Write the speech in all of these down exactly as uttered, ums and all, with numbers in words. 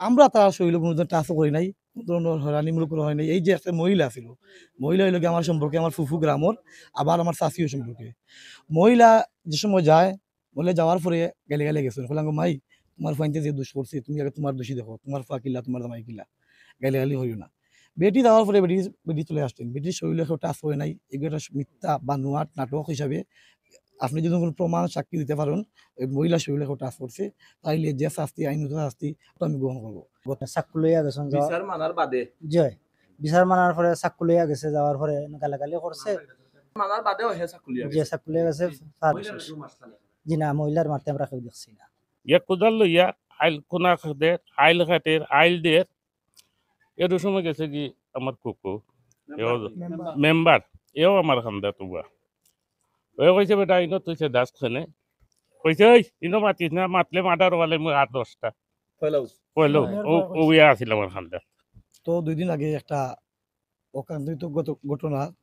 আমরা তার শরীরে কোনো ধরনের টাচও করি নাই, কোনো ধরনের হয়রানিমূলক কোনো হয় নাই। এই যে একটা মহিলা ছিল, মহিলা অইলো গিয়া আমার সম্পর্কে, আমার ফুফু গ্রামর, আবার আমার চাচিও সম্পর্কে। মহিলা যে সময় যায়, বলে যাওয়ার পরে গালি গালি গেছে, বললাম, "গো মাই, তোমার ফুয়াইন্তে যে দুষ করছে, তুমি আগে তোমার দুষি দেখো, তোমার ফুয়া কিলা, তোমার জামাই কিলা, গালি গালি হইও না।" বেটি যাওয়ার পরে বেটি, বেটি চলে আসছেন, বেটির শরীরে কেউ টাচ করে নাই। এগুলো একটা মিথ্যা বা নুয়াট নাটক হিসাবে আপনি যদি কোনো প্রমাণ সাক্ষী দিতে পারেন, ওই মহিলা শরীরে কেউ টাচ করছে, তাইলে যে শাস্তি, আইনত শাস্তি, ওটা আমি গ্রহণ করবো। সাক্ষ্য লইয়া গেছেন যাওয়া- বিচার মানার বাদে। জি, বিচার মানার পরে সাক্ষ্য লইয়া গেছে, যাওয়ার পরে গালাগালি করছে। মানার বাদেও হে সাক্ষ্য লইয়া যে গেছে। সাক্ষ্য লইয়া গেছে, ফার- জি না, মহিলার মারতে আমরা কেউ দেখছি না। ইয়া কোদাল লইয়া আইল কোনা দের, আইল কাটের, আইল দের। এর সময় গেছে কি আমার কুকু, এও মেম্বার। মেম্বার, এও আমার খান্দা তুবা। ওই কইছে, "বেটা, ইনো তুই সে দাস খানে।" কইছে, "ওই, ইনো মাতিস না, মাতলে মার্ডার ওয়ালে মুই আট দশটা।" পয়লাউ। পয়লাউ, ও, ও ইয়া আছিল আমার খান্দা। তো দুই দিন আগে একটা অকাঙ্ক্ষিত ঘট-, ঘটনা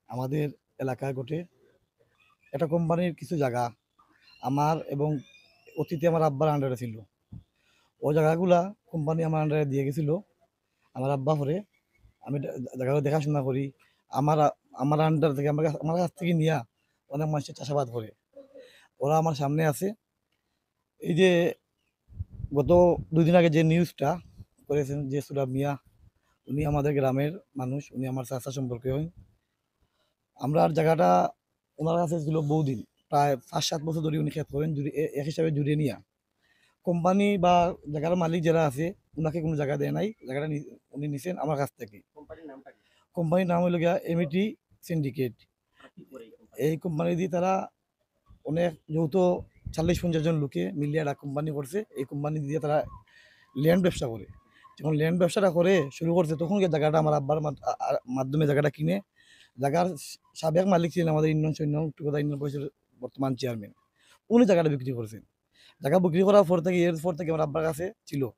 আমাদের এলাকায় ঘটে। একটা কোম্পানির কিছু জায়গা আমার এবং অতীতে আমার আব্বার আন্ডারে ছিল। ও জায়গাগুলা কোম্পানি আমার আন্ডারে দিয়ে গেছিল। আমার আব্বা পরে আমি দে-, জায়গাগুলো দেখাশোনা করি। আমার আ-, আমার আন্ডার থেকে, আমার কাছ, আমার কাছ থেকে নিয়া অনেক মানুষের চাষাবাদ করে। ওরা আমার সামনে আছে। এই যে গত দুই দিন আগে যে নিউজটা করেছেন যে সুরাব মিয়া, উনি আমাদের গ্রামের মানুষ, উনি আমার চাচা সম্পর্কে হন। আমরা আর জায়গাটা ওনার কাছে ছিল বহুদিন, প্রায় পাঁচ সাত বছর ধরে উনি খেত করেন, জুড়ে, এ-, এক হিসাবে জুড়ে নিয়া। কোম্পানি বা জায়গার মালিক যারা আছে, ওনাকে কোনো জায়গা দেয় নাই, জায়গাটা নি-, উনি নিছেন আমার কাছ থেকে। কোম্পানির নামটা কি? কোম্পানির নাম হইল গিয়া এমইটি সিন্ডিকেট। আর কি করে এই কোম্পানি? এই কোম্পানি দিয়ে তারা অনেক, যেহেতু চল্লিশ পঞ্চাশ জন লোকে মিলিয়ে একটা কোম্পানি করছে, এই কোম্পানি দিয়ে তারা ল্যান্ড ব্যবসা করে। যখন ল্যান্ড ব্যবসাটা করে শুরু করছে, তখন গিয়ে জায়গাটা আমার আব্বার মাধ-, আ-, আ-, মাধ্যমে জায়গাটা কিনে, জায়গার সাবেক মালিক ছিলেন আমাদের ইউনিয়ন সৈন্য, উত্তর কথা ইউনিয়ন পরিষদের বর্তমান চেয়ারম্যান, উনি জায়গাটা বিক্রি করছেন। জায়গা বিক্রি করার পর থেকে, এর পর থেকে আমার আব্বার কাছে ছিল।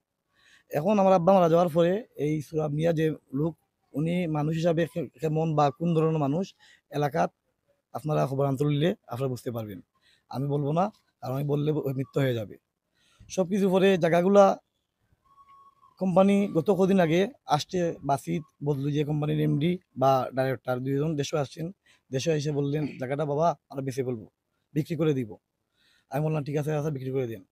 এখন আমার আব্বা মারা যাওয়ার পরে এই সুরাব মিয়া যে লোক, উনি মানুষ হিসাবে কে-, কেমন বা কোন ধরনের মানুষ, এলাকাত আপনারা খবরান্তর নিলে আপনারা বুঝতে পারবেন। আমি বলবো না, কারণ আমি বললে ব-, মিথ্যা হয়ে যাবে। সব কিছু পরে জায়গাগুলা কোম্পানি গত কদিন আগে আসছে, বাসিত বদলু যে কোম্পানির এমডি বা ডাইরেক্টর দুইজন দেশে আসছেন। দেশে এসে বললেন, "জায়গাটা বাবা আমরা বেচে ফেলবো, বিক্রি করে দিব।" আমি বললাম, "ঠিক আছে, আচ্ছা, বিক্রি করে দেন।"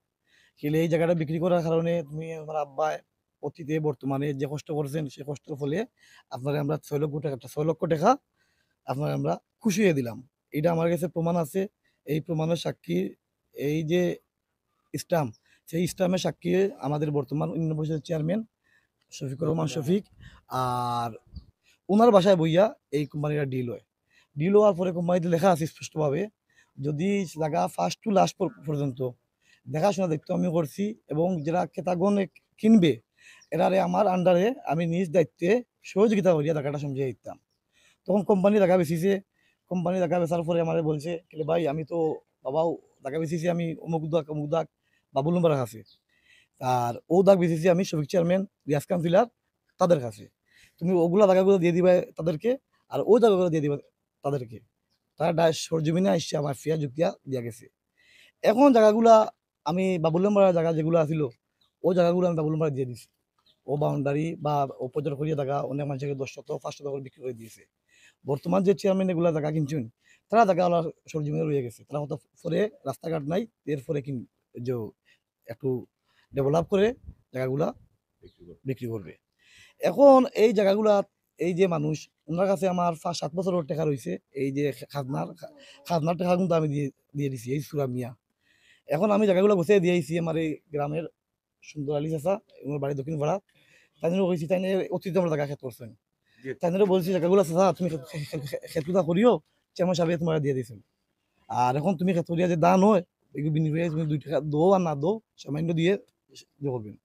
কিলে এই জায়গাটা বিক্রি করার কারণে তুমি আমার আব্বায় অতীতে বর্তমানে যে কষ্ট করছেন, সে কষ্টর ফলে আপনারে আমরা ছয় লক্ষ টাকা, ছয় লক্ষ টাকা আপনারে আমরা খুশি হয়ে দিলাম। এটা আমার কাছে প্রমাণ আছে। এই প্রমাণের সাক্ষী এই যে স্ট্যাম্প, সেই স্ট্যাম্পের সাক্ষী আমাদের বর্তমান ইউনিয়ন পরিষদের চেয়ারম্যান শফিকুর রহমান শফিক। আর ওনার বাসায় বইয়া এই কোম্পানিটা ডিল হয়। ডিল হওয়ার পরে কোম্পানিতে লেখা আছে স্পষ্টভাবে, যদি জায়গা ফার্স্ট টু লাস্ট পর-, পর্যন্ত দেখাশোনা দায়িত্ব আমি করছি এবং যারা ক্রেতাগণে কিনবে, এরারে আমার আন্ডারে আমি নিজ দায়িত্বে সহযোগিতা করিয়া জায়গাটা সমঝে দিতাম। তখন কোম্পানি জায়গা বেচিছে, কোম্পানি জায়গা বেচার পরে আমারে বলছে, "কিরে ভাই, আমি তো বাবাও জায়গা বেচিছি আমি অমুক দাগ, অমুক দাগ, বাবুল নম্বর আছে। আর ও দাগ বেচিছি আমি শফিক চেয়ারম্যান, রিয়াজ কাউন্সিলর, তাদের কাছে। তুমি ওগুলা জায়গাগুলো দিয়ে দিবা তাদেরকে, আর ওই জায়গাগুলো দিয়ে দিবা তাদেরকে।" তারা ডাইরেক্ট সরজমিনে আসছে, আমার ফিয়া যুক্তিয়া দিয়া গেছে। এখন জায়গাগুলা আমি বাবুল নম্বরের জায়গা যেগুলো আছিল, ওই জায়গাগুলো আমি বাবুল নম্বরে দিয়ে দিছি। ও বাউন্ডারি বা ও পর্যটন করিয়া জায়গা অনেক মানুষকে দশ শত, পাঁচ শত করে বিক্রি করে দিয়েছে। বর্তমান যে চেয়ারম্যান এগুলা জায়গা কিনছেন, তারা জায়গা ওলা সরজমিনে রয়ে গেছে। তারা হয়তো পরে রাস্তাঘাট নাই, এরপরে কিন-, যে একটু ডেভেলপ করে জায়গাগুলা বিক্রি করবে। এখন এই জায়গাগুলা, এই যে মানুষ, ওনার কাছে আমার পাঁচ সাত বছরের টাকা রয়েছে, এই যে খাজনার, খাজনার টাকা কিন্তু আমি দিয়ে, দিয়ে দিছি এই সুরা মিয়া। এখন আমি জায়গাগুলো গুছিয়ে দিয়ে আইছি আমার এই গ্রামের সুন্দর আলী চাচা, ওনার বাড়ি দক্ষিণ পাড়া। তাই জন্য কইছি, তাই নিয়ে অতীতে আমরা জায়গা খেত করছেন। জি। তাই জন্য বলছি, "জায়গাগুলো চাচা, তুমি খেত, খেত, খেত, খেতগুলা করিও, চেয়ারম্যান সাহেব তোমার দিয়ে দিয়েছেন। আর এখন তুমি খেত করিয়া যে ধান হয়, এগুলো বিনিময়ে তুমি দুই টাকা দো আর না দো, সামান্য দিয়ে ইয়ে করবেন।"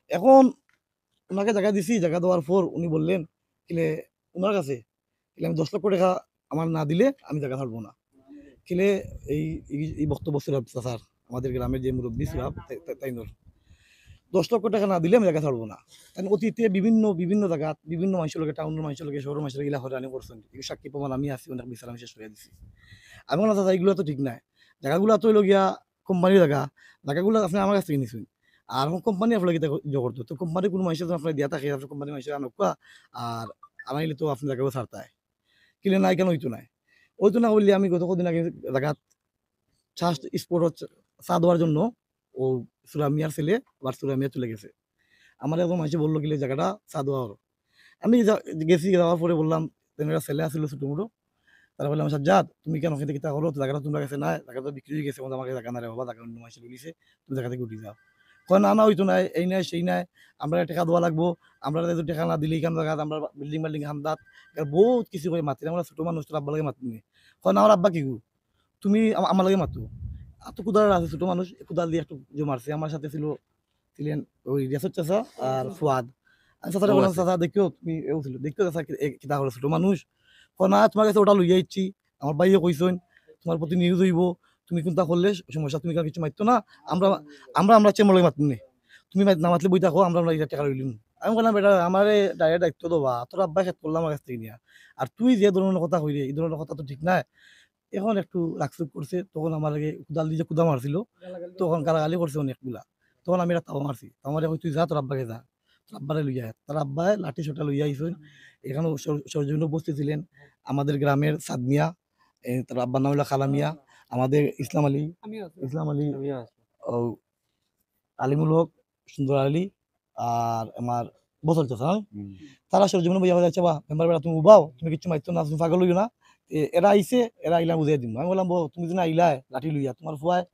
এখন ওনাকে জায়গা দিছি, জায়গা দেওয়ার পর উনি বললেন, কিলে ওনার কাছে, কিলে আমি দশ লক্ষ টাকা আমার না দিলে আমি জায়গা ছাড়বো না। কিলে এই, এই, এই বক্তব্য ছিল স্যার, আমাদের গ্রামের যে মুরব্বী ছিল, তাই, তাই, তাই নর। "দশ লক্ষ টাকা না দিলে আমি জায়গা ছাড়বো না।" তাই অতীতে বিভিন্ন, বিভিন্ন জায়গা, বিভিন্ন মানুষের লগে, টাউনের মানুষের লগে, শহরের মানুষের লগে ইলা হয়রানি করছেন। এই সাক্ষী প্রমাণ আমি আছি, অনেক বিচার আমি শেষ করে দিছি। আমি বললাম, "চাচা, এগুলো তো ঠিক নাই। জায়গাগুলো তো হইলো গিয়া কোম্পানির জায়গা, জায়গাগুলো আপনি আমার কাছ থেকে নিছেন। আর অখন কোম্পানি আপনার কিতা ইয়ে করতো, তো কোম্পানি কুনু মানষে যখন আপনার দিয়া থাকে, আপনে কোম্পানি মানষে আনউক্কা, আর আনাইলে তো আপনে জাগাও ছাড়তায়। কিলে না, ইখান অইতো নায়, অইতো না কইলে আমি গত কদিন আগে জাগাত চা স্পটর চা দেওয়ার জন্য ও সুরা মিয়ার ছেলে আবার সুরা মিয়া চলে গেছে। আমার একজন মানষে বললো, "কিলে জাগাটা চা দেওয়া অর।" আমি যা-, গেছি, যাওয়ার পরে বললাম, "তেন একটা ছেলে আছিল ছোট মোটো।" তারা বললাম, "সাজ্জাদ, তুমি কেন খেতে কিতা করো? তো জাগাটা তুমরার গেছে না, জাগাটা তো বিক্রি অই গেছে, অখন আমার গেছে জাগা নাই রে বাবা, জাগা অন্য মানষে লইছে, তুমি জাগা থাকি উঠি যাও।" কয়, "না, না, অইতো নায়, এই নায়, সেই নায়, আমরারে টেকা দেওয়া লাগবো, আমরারে তো টেকা না দিলে ইখান জাগাত আমরার বিল্ডিং বাল্ডিং হামদাত।" এরা বউত কিছু করি মাতির, আমরা ছোট মানুষ, তোর আব্বার লগে মাতিমুনে। কয়, "না, আমার আব্বা কিগু?" তুমি আমা-, আমার লগে মাতো। আর তো কুদাল আছে, ছোট মানুষ, কুদাল দিয়া একটু জো মারছে। আমার সাথে ছিল, ছিলেন ওই রিয়াসত চাচা আর ফুয়াদ। আমি চাচারে বললাম, "চাচা, দেখিও তুমি, এও ছিল, দেখিও চাচা, কি-, এ, কিতা করে ছোট মানুষ।" কয়, "না, তুমার গেছে ওটা লইয়া আইছি, আমার ভাইয়ে কইছইন, তুমার প্রতি নিউজ অইবো, তুমি কুনতা করলে সমস্যা, তুমি কিচ্ছু মাতিও না, আমরা, আমরা, আমরা চেম্বার লগে মাতিমুনে, তুমি মাত-, না মাতলে বই থাকো, আমরা, আমরা ইটা টেকা লইলিমু।" আমি কইলাম, "বেটা, আমারে ডাইরেক্ট দায়িত্ব দেওয়া, তোর আব্বায় খেত করলা আমার গেছ থাকি নিয়া, আর তুই যে ধরনের কথা কইরে, ই ধরনের কথা তো ঠিক নায়।" অখন একটু রাগসুগ করছে, তখন আমার লগে কুদাল দিয়া কুদা মারছিল, তখন গালাগালি করছে অনেকগুলা। তখন আমি একটা থাবা মারছি, থাবা মারি কই, "তুই যা, তোর আব্বারে যা, তোর আব্বারে লইয়া আয়।" তার আব্বায় লাঠি সোটা লইয়া আইছইন। এখানে সর-, সরজমিনে উপস্থিত ছিলেন আমাদের গ্রামের সাদ মিয়া, এ, তার আব্বার নাম হলো খালা মিয়া, আমাদের ইসলাম আলী, ইসলাম আলী, ও আলিমুল হক, সুন্দর আলী, আর আমার বছর চাচা, হ্যাঁ? হুম। তারা সরজমিনে বইয়া কইরা, "আচ্ছা বা, মেম্বার বেটা, তুমি উবাও, তুমি কিচ্ছু মাতিও না, তুমি পাগল অইও না। এ-, এরা আইছে, এরা আইলে বুঝাই দিমু।" আমি বললাম, "বউ, তুমি যে না আইলায় লাঠি লইয়া, তুমার ফুয়ায়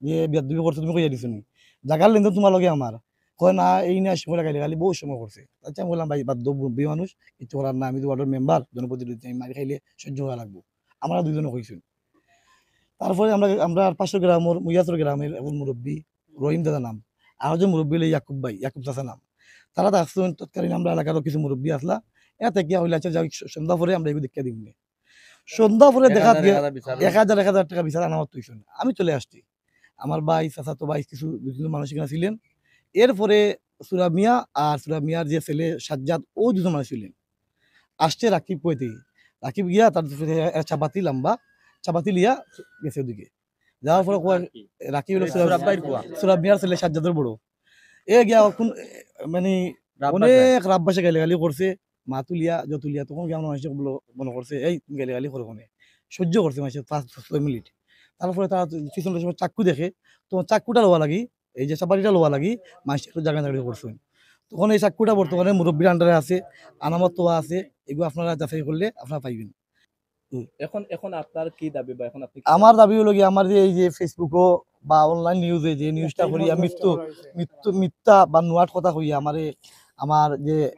যে বেয়াদবি করছে, তুমি কইয়া দিছো নি? জাগার লেনদেন তুমার লগে আমার।" কয়, "না, এই নিয়ে সময় লাগাইলে খালি বউত সময় করছে।" আচ্ছা, আমি বললাম, "ভাই, বাদ দেও, মুরব্বি মানুষ, কিচ্ছু করার না, আমি তো ওয়ার্ডের মেম্বার, জনপ্রতিনিধি, আমি মারি খাইলে সহ্য করা লাগবো।" আমরা দুইজনে কইছি। তারপরে আমরা, আমরা আর পাশের গ্রামের, মুয়াসর গ্রামের একজন মুরব্বি, রহিম দাদা নাম, আর একজন মুরব্বি হইলো ইয়াকুব ভাই, ইয়াকুব চাচা নাম। তারা ডাকছইন, তৎকালীন আমরা এলাকারও কিছু মুরব্বি আসলা, এ থাকিয়া কইলা, "আচ্ছা, যাও, স-, সন্ধ্যা পরে আমরা এগু দেখিয়া দিমুনে।" সন্ধ্যা পরে দেখা দিয়া এক হাজার, এক হাজার, এক হাজার, এক হাজার। এক হাজার, এক হাজার টেকা বিচার আনামত অইছইন। আমি চলে আসছি। আমার ভাই, চাচাতো ভাই, কিছু দুই তিনজন মানুষ এখানে ছিলেন। এরপরে সুরা মিয়া আর সুরা মিয়ার যে ছেলে সাজ্জাদ, ও দুজন মানুষ ছিলেন। আসছে রাকিব কইতে, রাকিব গিয়া তার এ, এ, চাপাতি লম্বা, চাপাতি লিয়া গেছে ওদিকে। যাওয়ার পরে কয়, রাকিব? রাকিব হলো সুরা-, সুরাব ভাইর ফুয়া। সুরাব মিয়ার ছেলে সাজ্জাদর বড়। এ গিয়া অখন, এ, মানে, রাব ভাষায়। অনেক রাব ভাষায় গালিগালি করছে, মা তুলিয়া, জ তুলিয়া, তখন গিয়া আমরা মানুষে বলো-, মনে করছে, "এই, তুমি গালিগালি করো কেনে?" সহ্য করছে মানুষে পাঁচ ছয় মিনিট। তারপরে তারা পিছনে সময় চাক্কু দেখে, তখন চাক্কুটা লওয়া লাগি, এই যে চাপাতিটা লওয়া লাগি, মানুষে একটু জাগা জাগা করছে। তখন এই চাক্কুটা বর্তমানে মুরব্বির আন্ডারে আছে, আনামত তো আছে, এগুলো আপনারা যাচাই করলে আপনারা পাইবেন। হুম। এখন, এখন আপনার কি দাবি বা এখন আপনি কি আমার চান? দাবি হলো কি, আমার যে এই যে Facebook-ও বা online news-এ যে news-টা করি, আর মিথ্যু, মিথ্যু, মিথ্যা বা নুয়াট কথা কইয়া আমারে, আমার যে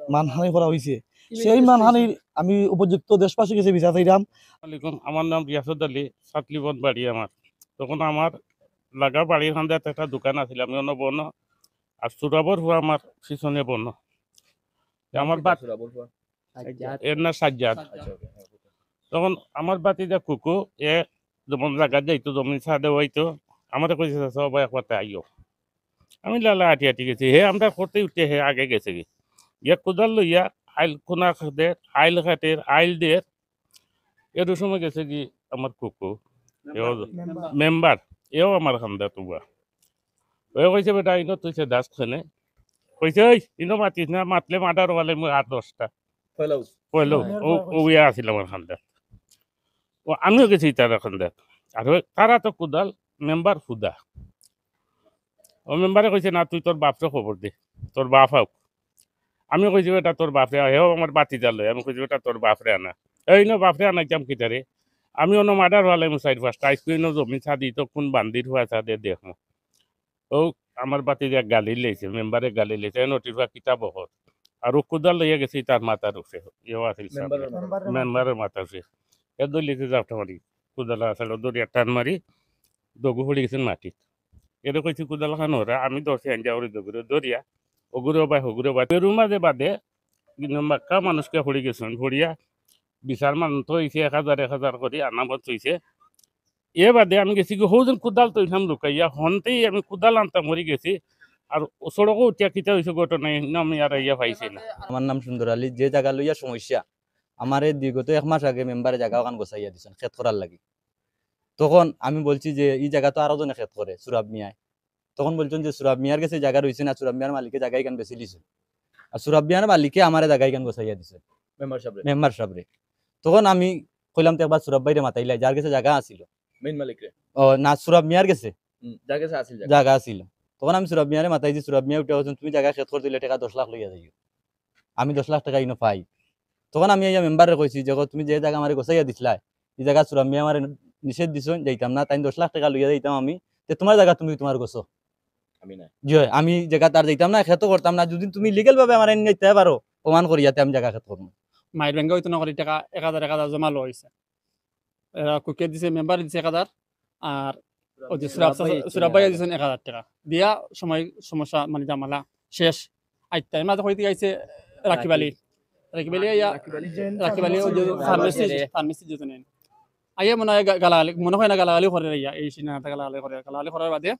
মানহানি করা হইছে, সেই মানহানির আমি উপযুক্ত দেশবাসীর কাছে বিচার চাইরাম। আসসালামু আলাইকুম, আমার নাম রিয়াসত আলী, সাতলিবন বাড়ি আমার। তখন আমার লাগা বাড়ির কান্দাত একটা দোকান আছিল, আমি অনো বনো, আর সুরাবর ফুয়া আমার পিছনে বনো। আমার বাত-, সুরাবর ফুয়া? সাজ্জাদ। এর না সাজ্জাদ। আচ্ছা, ওকে, হ্যাঁ, ওকে। তখন আমার ভাতিজা কুকু, এ যেমন জাগাত যাইতো, জমিন ছাদে হইতো, আমারে কইছে, "চাচা, ভাই, একবার তে আইও।" আমি লালা আটি আটি গেছি, হে আমরা করতে উঠতে হে আগে গেছে গি। গিয়া কুদাল লইয়া আইল কোনা কাটের, আইল কাটের, আইল দের। এর সময় গেছে গি আমার কুকু, এও মেম্বার। মেম্বার, এও আমার কান্দাত উবা। ওই কইছে, "বেটা, ইনো তুই সে দাস খানে।" কইছে, "ওই, ইনো মাতিস না, মাতলে মার্ডার ওয়ালে মুই আট দশটা।" পয়লা উস-, পয়লা ও, ও ইয়া আছিল আমার কান্দাত। ও আমিও গেছি তার কান্দাত। আর ওই তারা তো কুদাল, মেম্বার ফুদা। ও মেম্বারে কইছে, "না, তুই তোর বাপরে খবর দে, তোর বাপ আউক।" আমি কইছি, "বেটা, তোর বাপরে আ-," হেও আমার ভাতিজা লয়। আমি কইছি, "বেটা, তোর বাপরে আনা।" এই নো বাপরে আনাইতাম কিতারে? আমি অনো মার্ডার ওয়ালাইমু চাইর পাঁচটা, আইজকু ইনো জমিন ছাদি তো কোন বান্দির ফুয়া ছাদে দেখমু। ও আমার ভাতিজা গালি লইছে, মেম্বারে গালি লইছে, এ নটির ফুয়া কিতা বকর। আর ও কুদাল লইয়া গেছে তার মাথার উপরে, ইয়েও আছিল সামনে। মেম্বারের মাথার উপরে। মেম্বারের মাথার উপরে। এ দলিতে যাওটা মারি, কুদাল আছে, দরিয়া টান মারি, দগু পড়ি গেছেন মাটিত। এরে কইছি, "কুদাল খান ওরা", আমি ধরছি, আঞ্জা করি দগুরে, ধরিয়া, ওগুরে বাই, হগুরে বাই। এর মাঝে বাদে, কিন্তু বাক্কা মানুষকে পড়ি গেছেন, পড়িয়া বিচার মান তো হইছে, এক হাজার, এক হাজার করি আনামত হইছে। এ বাদে আমি গেছি কি, হৌজন কুদাল তো ইসলাম লুকাইয়া, হনতেই আমি কুদাল আনতাম মরি গেছি। আর ও সড়কও উঠিয়া কিতা হইছে ঘটনা, ইনো আমি আর আইয়া পাইছি না। আমার নাম সুন্দর আলী, যে জাগা লইয়া সমস্যা, আমারে বিগত এক মাস আগে মেম্বারে জাগা ওখান গোছাইয়া দিছেন খেত করার লাগি। তখন আমি বলছি যে, "ই জাগা তো আরো জনে খেত করে, সুরাব মিয়ায়।" তখন বলছইন যে সুরাব মিয়ার গেছে জাগা রইছে না, সুরাব মিয়ার মালিকে জাগা ইখান বেচিলিছইন। আর সুরাব মিয়ার মালিকে আমারে জাগা ইখান গছাইয়া দিছইন মেম্বার সাবরে। মেম্বার সাবরে। তখন আমি কইলাম, "তে একবার সুরাব ভাইরে মাতাইলাই, যার গেছে জাগা আছিল।" মেইন মালিকরে? ও না, সুরাব মিয়ার গেছে। হুম, যার গেছে আছিল জাগা। জাগা আছিল। তখন আমি সুরাব মিয়ারে মাতাইছি, সুরাব মিয়া উঠে কইছইন, "তুমি জাগা খেত করতে অইলে টেকা দশ লাখ লইয়া যাইও, আমি দশ লাখ টেকা ইনো পাই।" তখন আমি আইয়া মেম্বাররে কইছি যে, "তুমি যে জাগা আমারে গছাইয়া দিছলায়, ই জাগা সুরাব মিয়া আমারে নিষেধ দিছইন, যাইতাম না, তাইন দশ লাখ টেকা লইয়া যাইতাম আমি, তে তুমার জাগা তুমি তুমার গছো।" আমি নাই। জি অয়, আমি জাগাত আর যাইতাম না, খেতও করতাম না, যদি তুমি লিগ্যাল ভাবে আমারে নিতে পারো, প্রমাণ করিয়া তে আমি জাগা খেত করমু। মাইর ব্যাংকে অইতো না করি টেকা এক হাজার এক হাজার জমা লওয়া অইছে। এরা কুকে দিছে, মেম্বারে দিছে এক হাজার, আর ওই যে সুরাব ভাই সুরাব ভাইয়ে দিছইন এক হাজার টেকা। দিয়া সময় সমস্যা মানে ঝামেলা শেষ। আইতা এর মাঝে কইতে আইছে রাকিব আলী। রাকিব আলী আইয়া, রাকিব আলী। রাকিব আলী ওই যে ফার্মেসি, ফার্মেসি যেজন। আইয়া মনে হয় গা-, গালাগালি, মনে হয় না গালাগালি করে আইয়া, এই সিনাতে গালাগালি করে, গালাগালি করার বাদে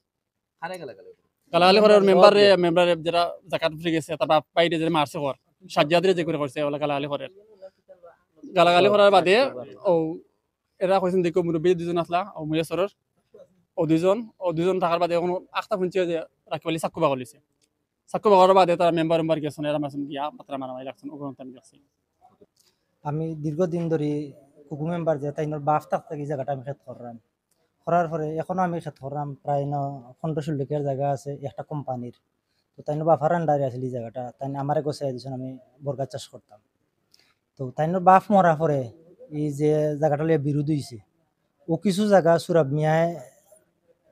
কারে গালাগালি করে? গালাগালি করার মেম্বারে, মেম্বারে যারা জাকাত ফিরে গেছে, তার বাপ ভাইরে যারা মারছে কর, সাজ্জাদরে যে করে করছে, ওলা গালাগালি করে। গালাগালি করার বাদে ও এরা কইছইন, "দেখো, মুরব্বি দুইজন আসলা, ও মুয়াসসরর, ও দুইজন, ও দুইজন থাকার বাদে এখন আখতা হুনছি যে রাকিব আলী চাক্কু বাগল অইছে।" চাক্কু বাগলর বাদে তারা মেম্বার, মেম্বার গেছইন, এরা মাঝে গিয়া মাতরা মারামারি লাগছইন, ওগুলো আমি দেখছি। আমি দীর্ঘদিন ধরি কুকু মেম্বার যে তাইনর বাফ থাকতে কি জাগাটা আমি খেত কররাম, করার পরে এখনো আমি খেত কররাম, প্রায় ন-, পনেরো ষোলো বিঘার জাগা আছে একটা কোম্পানির। তো তাইনর বাফার আন্ডারে আছিল ই জাগাটা, তাইন আমারে গছাইয়া দিছইন, আমি বরগাছ চাষ করতাম। তো তাইনর বাফ মরার পরে ই যে জাগাটা লইয়া বিরোধ অইছে, ও কিছু জাগা সুরাব মিয়ায়,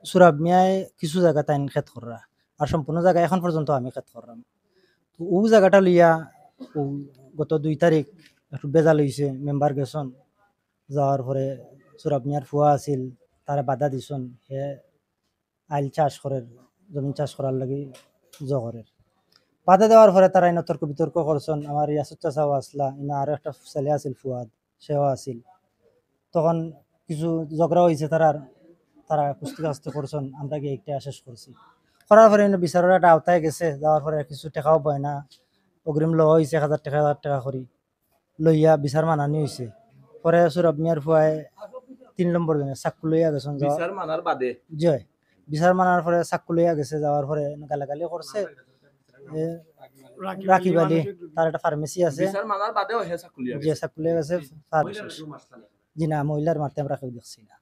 সুরাব মিয়ায় কিছু জাগা তাইন খেত কররা, আর সম্পূর্ণ জাগা এখন পর্যন্ত আমি খেত কররাম। তো ও জাগাটা লইয়া ও গত দুই তারিখ একটু বেজাল অইছে, মেম্বার গেছইন, যাওয়ার পরে সুরাব মিয়ার ফুয়া আছিল, তারে বাধা দিছইন, হে আইল চাষ করের, জমিন চাষ করার লাগি জো করের। বাধা দেওয়ার পরে তারা ইনো তর্ক বিতর্ক করছইন। আমার ইয়াসুর চাচাও আসলা, ইনো আরো একটা ছেলে আছিল ফুয়াদ, সেও আছিল। তখন কিছু ঝগড়া অইছে তারার, তারা কুস্তি কাস্তি করছইন, আমরা গিয়া একটা শেষ করছি। করার পরে ইনো বিচারর একটা আওতায় গেছে, যাওয়ার পরে কিছু টেকাও বয়না অগ্রিম লওয়া অইছে, এক হাজার টেকা, এক হাজার টেকা করি। লইয়া বিচার মানানি অইছে। পরে সুরাব মিয়ার ফুয়ায় তিন নম্বর জনে চাক্কু লইয়া গেছইন। বিচার মানার বাদে? জি অয়। বিচার মানার পরে চাক্কু লইয়া গেছে, যাওয়ার পরে গালাগালি করছে। এ, রাকিব আলী, তার একটা ফার্মেসি আছে। বিচার মানার বাদেও হে চাক্কু লইয়া গেছে? জি, চাক্কু লইয়া গেছে। ফার-, জি না, মহিলার মারতে আমরা কেউ দেখছি না।